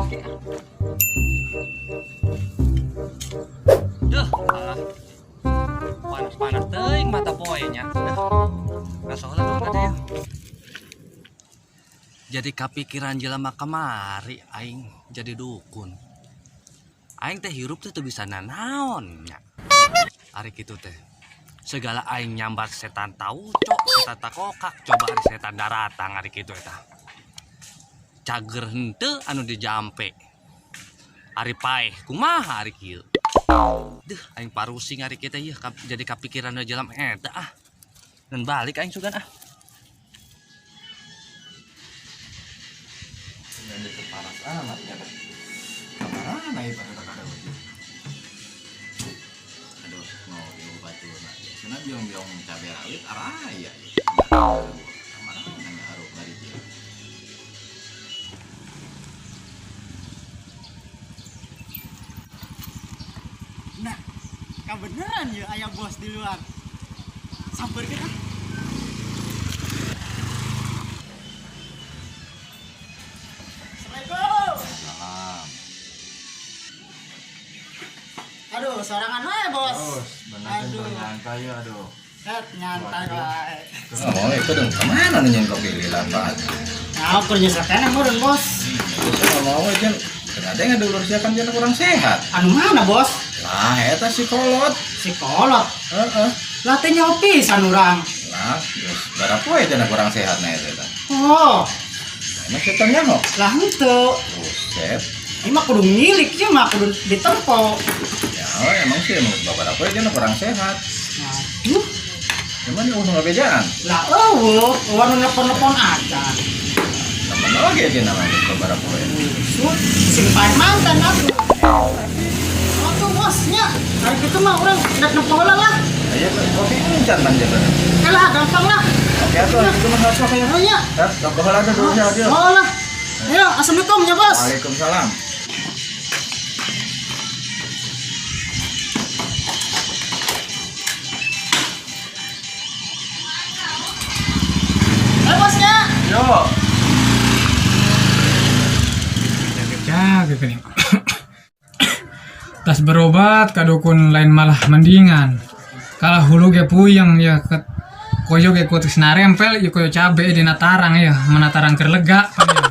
Kopi ah. Duh, alah. Panas-panas teuing mata poe nya. Ngaso heula dulu tadi ya. Jadi kapikiran jelema kamari aing jadi dukun. Aing teh hirup teh teu bisa nanaon nya. Ari kitu teh. Segala aing nyambat setan tauco, setan takokak, coba ari setan daratang ari kitu eta. Cager henteu anu dijampe. Ari paeh kumaha ari kieu. Duh, aing parusing ari kieu teh ieu jadi kapikiran jelema eta ah. Dan balik aing sugan ah. Ini panas amat ya. Kamarana ieu pada kada. Aduh, ngopi baturna. Biasana biong-biong cabe rawit araya ieu. Kamarana ngaruh bari dia. Nah, kebeneran ya ayah bos di luar. Samper kita. Assalamualaikum. Salam. Aduh, sorangan wae bos. Terus, bener Aduh. nyantai ya, aduh. Het nyantai wae. Oh, itu dong kemana nih yang kopi lila Pak? Nah, aku nyesel meureun bos. Itu nggak mau aja. Ada yang dulur siapa kan kurang sehat. Anu mana bos? Lah, eta si kolot. Si kolot. Heeh. Lah teh nyaho pisan urang. Lah, geus barapoe cenah kurang sehat nah eta. Oh, Emang setan nyaho? lah henteu. Buset. Ini mah kudu ngilik ieu mah kudu ditempo. Ya, emang sih emang barapoe cenah kurang sehat. Aduh, Cuman ini udah ngabejaan. lah eueuh, eueuh nu nelpon-nelpon aja. Temen oge cenah mah geus barapoe. Sut, sing paeh mantan atuh. Atuh bosnya, hari gitu mah urang rek nempo heula lah. Ayo kopi ini can pan jalan. Eh lah, gampang lah. Oke atuh itu mah sok ya. Oh nya. Ya, sok heula atuh dulu nya dia. Oh lah. Ayo, assalamualaikum ya bos. Waalaikumsalam. Ayo bosnya. Yo. Jaga gini. Tas berobat ka dukun lain malah mendingan. Kalah hulu ge puyeng ya ke koyo ge kutis narempel ya koyo cabe dina tarang ya, mana tarang keur lega pan ya.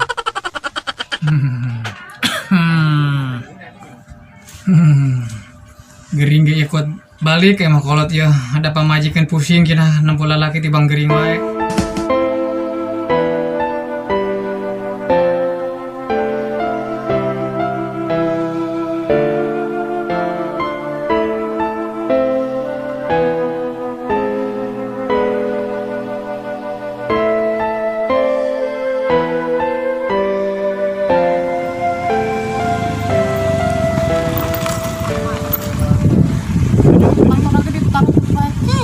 Gering ge ikut balik emang kolot ya, ada pamajikan pusing kina nempo lalaki tibang gering wae. Mang lagi ditaruh lagi.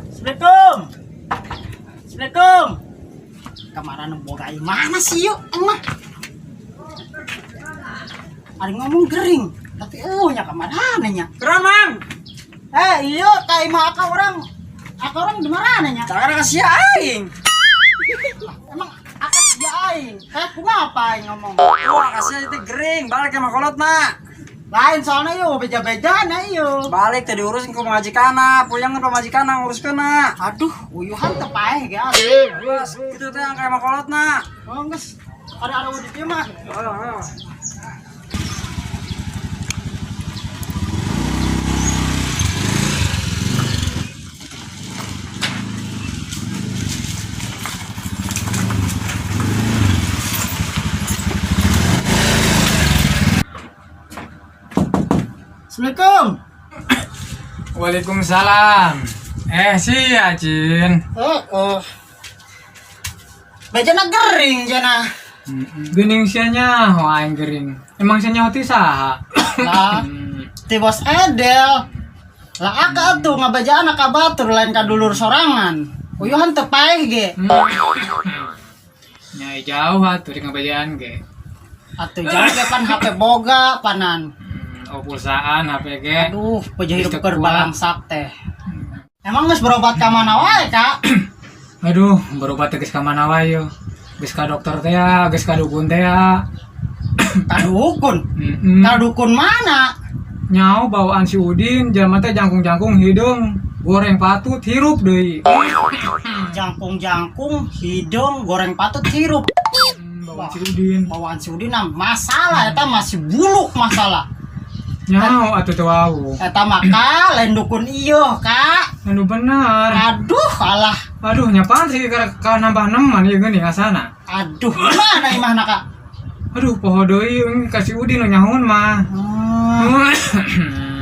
Assalamualaikum. Assalamualaikum. Kemarin boga mana sih yuk emang? Ada ngomong gering, tapi oh nya kamarana nya. Keramang, Eh iya ka imah aka orang. Aka orang di mana nya? cara kasih aing. Emang aka sia aing. Eh kumaha apa aing ngomong? Wah, kasih itu gering, balik sama kolot nak. Lain soalnya yo beja-bejana iyo. Balik tadi urusin ke pemajikana, puyeng ke pemajikana nguruskeun na. Aduh, uyuhan teu paeh ge atuh. Bos, gitu teh yang kayak kolot na. Oh geus, ada di dieu mah. Oh, oh. Assalamualaikum. Waalaikumsalam. Sia Cin. Oh, oh. Bejana gering jana. Geuning sia nyaho aing gering. Emang sia nyaho ti saha? Lah, ti bos Edel. Lah aka atuh ngabejaan ka batur lain ka dulur sorangan. Uyuhan teu paeh ge. Nyai jauh atuh di ngabejaan ge. Atuh jauh ge pan HP boga panan. Oh pulsaan HP ge. Aduh, peja hidup Geus keur kuat. balangsak teh. Emang geus berobat ka mana wae, Kak? Aduh, berobat teh geus ka mana wae yo. Geus ka dokter teh ya, geus ka dukun teh ya. Ka dukun. Mm-mm. Ka dukun mana? Nyao bawaan si Udin, jelema teh jangkung-jangkung hidung, goreng patut hirup deui. Jangkung-jangkung, hidung, goreng patut hirup. Bawaan si Udin. Bawaan si Udin nah, masalah eta masih buluk masalah. Nyao atuh teu wau. Eta mah Kak, lain dukun ieu, Kak. Anu bener. Aduh, alah. Aduh, nya pan sih ka nambah neman ieu geuning asana. Aduh, mana imahna, Kak? Aduh, poho deui euy ka si Udin nu nyahoon mah.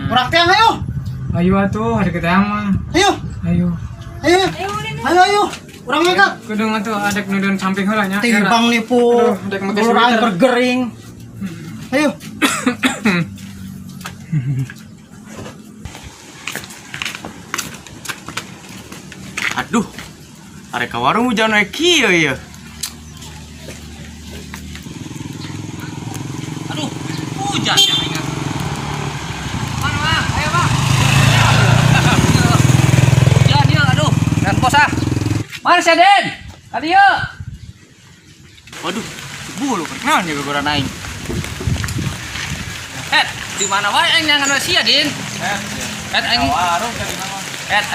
Urang tiang ayo. Ayo atuh, ada kita yang mah. Ayo, Ayo. ayo. Ayo, ayo. Urang mah, Kak. Kudu atuh adek nudun samping heula nya. Tibang nipu. Aduh, dek make Dulur aing sweater. bergering. Ayo. Aduh, arek ka warung hujan we kieu ieu. Aduh, hujan ya aing. Mana, Bang? Ayo, Bang. Hujan ya, aduh. Dan pos ah. Mana si Aden? Tadi ya. Waduh, bulu kenaon juga goran aing. Di mana wae aing nyangan we sia, Din? Aing Warung tadi mah.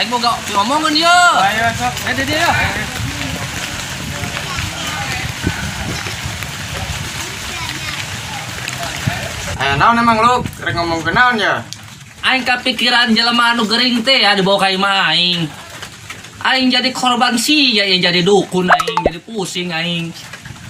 Aing boga ngomongeun ye. Ayo sok. Di dieu. Aya naon emang lu? Rek ngomong ke naon ya? Aing kapikiran jelema anu gering teh ya dibawa ka imah aing. Aing jadi korban sih ya, yang jadi dukun aing jadi pusing aing.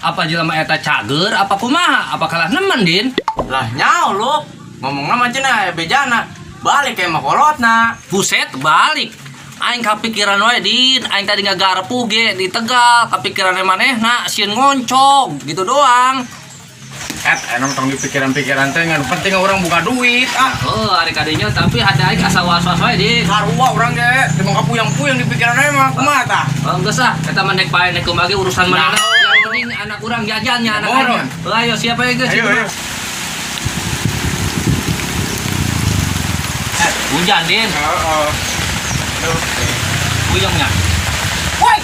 Apa jelema eta cager apa kumaha? Apa kalah nemen, Din? Lah nyao lu. Ngomongna mah cenah aya bejana. Balik ke imah kolotna. Buset, balik. Aing kapikiran wae, Din. Aing tadi ngagarpu ge di Tegal, kapikiran manehna sieun ngoncong gitu doang. Emang tong di pikiran-pikiran teh ngan penting orang buka duit ah. Oh, ari kadinya tapi hati aing asa was-was wae, Din. Sarua urang ge, teu kapuyang-puyang di pikiran aing mah kumaha tah? Oh, geus ah, eta mah nek pae nek kumaha ge urusan manehna. Yang penting anak urang jajannya anak Moron. aing. Oh, ayo siapa ya geus? Ayo, ayo. Hujan, Din. Heeh. Puyengnya. Woi.